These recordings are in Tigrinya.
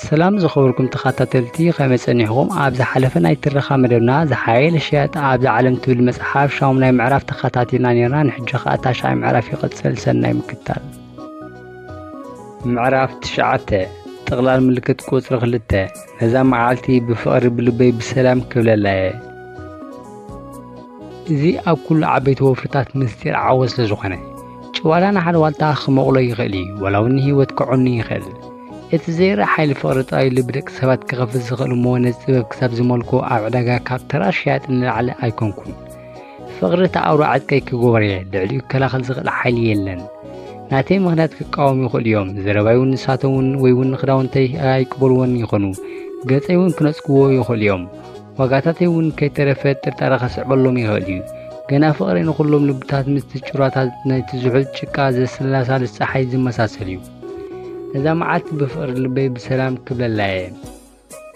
ሰላም ዝኸበርኩም ተኸታተልቲ፣ ከመይ ጸኒሕኩም? ኣብ ዝሓለፈ ናይ ትረኻ መደብና፣ ዝሓየለ ሽያጥ ኣብዛ ዓለም ትብል መጽሓፍ ሻሙናይ ምዕራፍ ተኸታቲልና ነርና። ንሕጂ ኸኣ ታሽዓይ ምዕራፍ ይቕጽል። ሰናይ ምክትታል። ምዕራፍ ትሽዓተ፣ ጥቕላል ምልክት ቁጽሪ ክልተ። ነዛ መዓልቲ ብፍቕሪ ብልበይ ብሰላም ክብለላ እየ። እዚ ኣብ ኩሉ ዓበይቲ ወፍርታት ምስጢር ዓወት ስለ ዝኾነ፣ ጭዋዳ ንሓደ ዋልታ ክመቕሎ ይኽእል እዩ፣ ዋላ እውን ንህይወት ክዕኑ ይኽእል። እቲ ዘይርእ ሓይሊ ፍቕሪ ጥራይ ልቢ ደቂ ሰባት ክኸፍት ዝኽእል እሞ፣ ነዚ ጥበብ ክሳብ ዝመልኮ ኣብ ዕዳጋ ካብ ተራ ሸያጢ ንላዕሊ ኣይኮንኩን። ፍቕሪ እቲ ኣውራ ዕጥቀይ ክገብሮ እየ፣ ልዕሊኡ ክከላኸል ዝኽእል ሓይሊ የለን። ናተይ ምኽንያት ክቃወሙ ይኽእሉ እዮም፣ ዘረባይ እውን ንሳቶም እውን ወይ እውን ንኽዳውንተይ ኣይቅበልዎን ይኾኑ፣ ገጸይ እውን ክነጽግዎ ይኽእሉ እዮም። ዋጋታተይ እውን ከይተረፈ ጥርጣረ ከስዕበሎም ይኽእል እዩ። ገና ፍቕረይ ንኹሎም ልብታት ምስቲ ጭራታት ናይቲ ዝሑል ጭቃ ዘሰላሳልስ ጸሓይ ዝመሳሰል እዩ። ነዛ መዓልቲ ብፍቕሪ ልበይ ብሰላም ክብለላ እየ።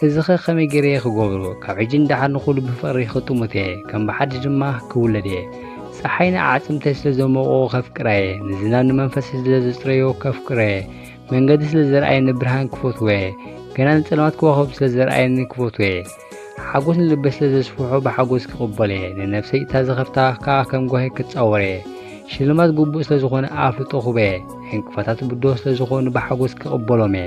እዚኸ ከመይ ገይረ እየ ክገብሮ? ካብ ሕጂ ንደሓር ንኹሉ ብፍቕሪ ክጥሙት እየ፣ ከም ብሓድሽ ድማ ክውለድ እየ። ጸሓይ ንኣዕጽምተይ ስለ ዘሞቕኦ ከፍቅራ እየ፣ ንዝናብ ንመንፈሰይ ስለ ዘጽረዮ ከፍቅሮ እየ። መንገዲ ስለ ዘርኣየኒ ብርሃን ክፈትዎ እየ፣ ገና ንጸልማት ከዋኽብቲ ስለ ዘርኣየኒ ክፈትዎ እየ። ሓጎስ ንልበይ ስለ ዘስፍሖ ብሓጎስ ክቕበሎ እየ፣ ንነፍሰይ እታ ዝኸፍታ ከኣ ከም ጓሂ ክጻወር እየ። ሽልማት ግቡእ ስለ ዝኾነ ኣፍልጦ ክህቦ እየ፣ ዕንቅፋታት ብድሆ ስለ ዝኾኑ ብሓጎስ ክቕበሎም እየ።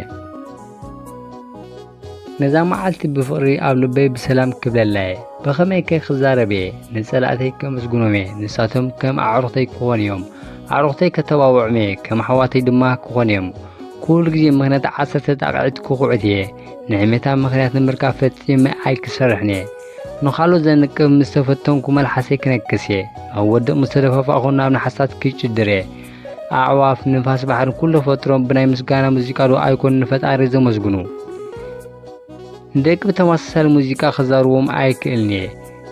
ነዛ መዓልቲ ብፍቕሪ ኣብ ልበይ ብሰላም ክብለላ እየ። ብኸመይ ከ ክዛረብ እየ? ንጸላእተይ ከመስግኖም እየ፣ ንሳቶም ከም ኣዕሩኽተይ ክኾኑ እዮም። ኣዕሩኽተይ ከተባብዖም እየ፣ ከም ኣሕዋተይ ድማ ክኾኑ እዮም። ኩሉ ግዜ ምኽንያት ዓሰርተ ጣቕዒት ክኹዕት እየ። ንዕሜታ ምኽንያት ንምርካብ ፈጺመ ኣይክሰርሕን እየ። ንኻልኦት ዘንቅፍ ምስ ተፈተንኩ መልሓሰይ ክነክስ እየ። ኣብ ወደቕ ምስ ተደፋፋእኹ ናብ ነሓሳት ክጭድር እየ። ኣዕዋፍ፣ ንፋስ፣ ባሕርን ኩሉ ተፈጥሮን ብናይ ምስጋና ሙዚቃ ዶ ኣይኮኑን ንፈጣሪ ዘመስግኑ? ንደቂ ብተመሳሳሊ ሙዚቃ ክዛርቦም ኣይክእልን እየ።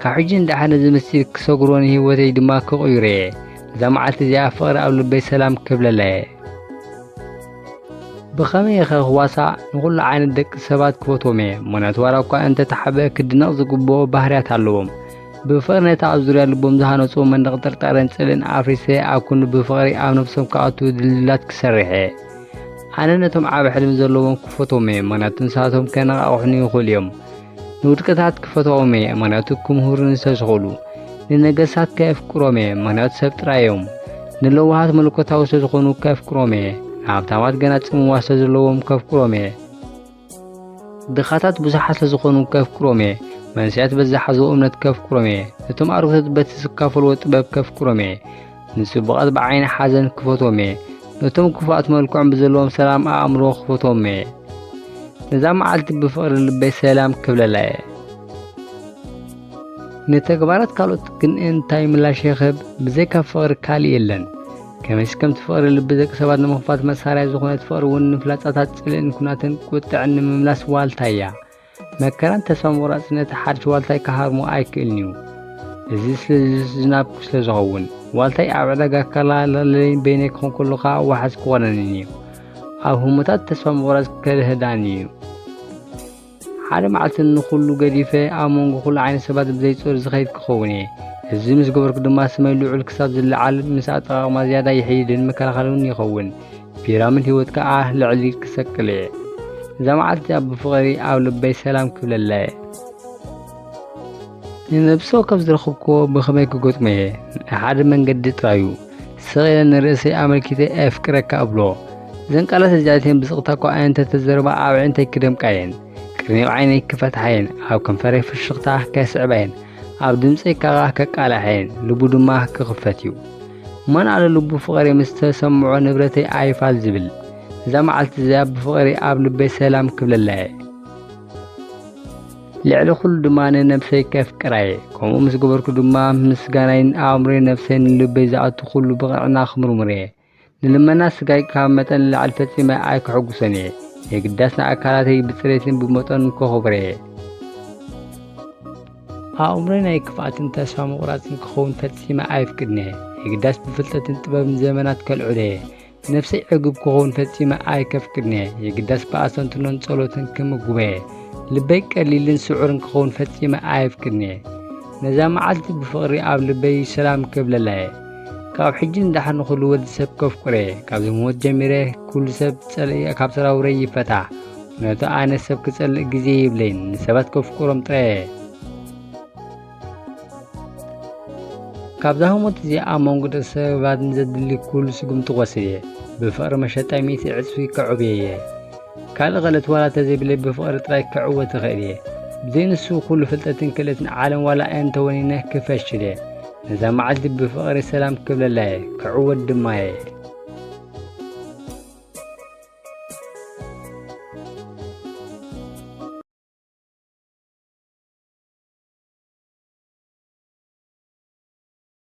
ካብ ሕጂ ንደሓር ነዚ ምስጢር ክሰግሮ ንህይወተይ ድማ ክቕይሮ እየ። እዛ መዓልቲ እዚኣ ፍቕሪ ኣብ ልበይ ሰላም ክብለላ እየ። ብኸመይ ኢኸ ክዋሳእ ንኹሉ ዓይነት ደቂ ሰባት ክፈትዎም እየ። ምኽንያቱ ዋላ እኳ እንተ ተሓብአ ክድነቕ ዝግብኦ ባህርያት ኣለዎም። ብፍቕሪ ነቲ ኣብ ዙርያ ልቦም ዝሃነጽዎ መንደቕ ጥርጣረን ጽልእን ኣፍሪሰ ኣብ ክንዱ ብፍቕሪ ኣብ ነብሶም ክኣትዉ ድልድላት ክሰርሕ እየ። ኣነ ነቶም ዓቢ ሕልሚ ዘለዎም ክፈትዎም እየ፣ ምኽንያቱ ንሳቶም ከነቓቕሑኒ ይኽእሉ እዮም። ንውድቀታት ክፈትዎም እየ፣ ምኽንያቱ ክምህሩኒ ስለ ዝኽእሉ። ንነገስታት ከየፍቅሮም እየ፣ ምኽንያቱ ሰብ ጥራይ እዮም። ንለዋሃት መለኮታዊ ስለ ዝኾኑ ከፍቅሮም እየ። ንሃብታማት ገና ጽምዋ ስለ ዘለዎም ከፍቅሮም እየ። ድኻታት ብዙሓት ስለ ዝኾኑ ከፍቅሮም እየ። መንእሰያት በዚ ዝሓዝዎ እምነት ከፍቅሮም እየ። ነቶም ኣረግቶት በቲ ዝካፈልዎ ጥበብ ከፍቅሮም እየ። ንጽቡቓት ብዓይኒ ሓዘን ክፈትዎም እየ። ነቶም ክፉኣት መልክዖም ብዘለዎም ሰላም ኣእምሮ ክፈትዎም እየ። ነዛ መዓልቲ ብፍቕሪ ልበይ ሰላም ክብለላ እየ። ንተግባራት ካልኦት ግን እንታይ ምላሽ ይህብ? ብዘይካ ፍቕሪ ካልእ የለን። ከመይሲ ከምቲ ፍቕሪ ልቢ ደቂ ሰባት ንምኽፋት መሳርያ ዝኾነት፣ ፍቕሪ እውን ንፍላጻታት ጽልእን ኩናትን ቁጥዕን ንምምላስ ዋልታ እያ። መከራን ተስፋ ምቑራጽን ነቲ ሓድሽ ዋልታይ ክሃርሞ ኣይክእልን እዩ። እዚ ስለ ዝናብ ስለ ዝኸውን፣ ዋልታይ ኣብ ዕዳጋ ከላልለለይን በይነይ ክኾን ከሎ ከኣ ዋሕስ ክኾነንን እዩ። ኣብ ህሞታት ተስፋ ምቑራጽ ከድህዳኒ እዩ። ሓደ መዓልቲ ንኹሉ ገዲፈ ኣብ መንጎ ኩሉ ዓይነት ሰባት ብዘይ ጾር ዝኸይድ ክኸውን እየ። እዚ ምስ ገበርኩ ድማ ስመይ ልዑል ክሳብ ዝለዓል፣ ምስ ኣጠቓቕማ ዝያዳ ይሕይድን መከላኸልን ይኸውን። ፒራሚድ ህይወት ከኣ ልዕሊ ክሰቅል እየ። እዛ መዓልቲ እዚኣ ብፍቕሪ ኣብ ልበይ ሰላም ክብለላ እየ። ንነብሲ ወከፍ ዝረኸብክዎ ብኸመይ ክገጥሞ እየ? ንሓደ መንገዲ ጥራይ እዩ። ስቕ ኢለ ንርእሰይ ኣመልኪተ "ኣፍቅረካ" እብሎ። እዘን ቃላት እዚኣተን ብስቕታ እኳ እንተ ተዘረባ ኣብ ኣዒንተይ ክደምቃ እየን። ቅርኒቕ ዓይነይ ክፈትሓ እየን። ኣብ ከንፈረይ ፍሽኽታ ከስዕባ እየን። ኣብ ድምጸይ ከኣ ከቃልሓ እየን። ልቡ ድማ ክኽፈት እዩ። መን ኣሎ ልቡ ፍቕሪ ምስ ተሰምዖ ንብረተይ ኣይፋል ዝብል? እዛ መዓልቲ እዚኣ ብፍቕሪ ኣብ ልበይ ሰላም ክብለላ እየ። ልዕሊ ኩሉ ድማ ንነብሰይ ከፍቅራ እየ። ከምኡ ምስ ገበርኩ ድማ ምስጋናይን ኣእምሮይ ነብሰይን ልበይ ዝኣቱ ኩሉ ብቕንዕና ክምርምር እየ። ንልመና ስጋይ ካብ መጠን ንላዕሊ ፈጺመ ኣይክሕጉሶን እየ። የግዳስ ንኣካላተይ ብጽሬትን ብመጠኑን ከኸብሮ እየ። ኣእምሮይ ናይ ክፍኣትን ተስፋ ምቑራጽን ክኸውን ፈጺመ ኣይፍቅድን እየ። የግዳስ ብፍልጠትን ጥበብን ዘመናት ከልዕሎ እየ። ነፍሰይ ዕጉብ ክኸውን ፈጺመ ኣይከፍቅድን እየ። የግዳስ ብኣስተንትኖን ጸሎትን ክምግቦ እየ። ልበይ ቀሊልን ስዑርን ክኸውን ፈጺመ ኣይፍቅድን እየ። ነዛ መዓልቲ ብፍቕሪ ኣብ ልበይ ሰላም ክብለላ እየ። ካብ ሕጂ ንደሓር ንኹሉ ወዲ ሰብ ከፍቅሮ እየ። ካብዚ ሞት ጀሚረ ኩሉ ሰብ ጸላኢ ካብ ሰራውረይ ይፈታሕ። ምኽንያቱ ኣነ ሰብ ክጸልእ ግዜ የብለይን፣ ንሰባት ከፍቅሮም ጥራይ እየ። ካብዛ ህሞት እዚኣ ኣብ መንጎ ደቂ ሰባት ንዘድሊ ኩሉ ስጉምቲ ክወስድ እየ። ብፍቕሪ መሸጣ ሚእቲ ዕጽፊ ከዕብዮ እየ። ካልእ ክእለት ዋላ ተዘይብለይ ብፍቕሪ ጥራይ ክዕወት እኽእል እየ። ብዘይ ንሱ ኩሉ ፍልጠትን ክእለትን ዓለም ዋላ ኣየንተ ወኒነ ክፈሽል እየ። ነዛ መዓልቲ ብፍቕሪ ሰላም ክብለላ እየ፣ ክዕወት ድማ እየ።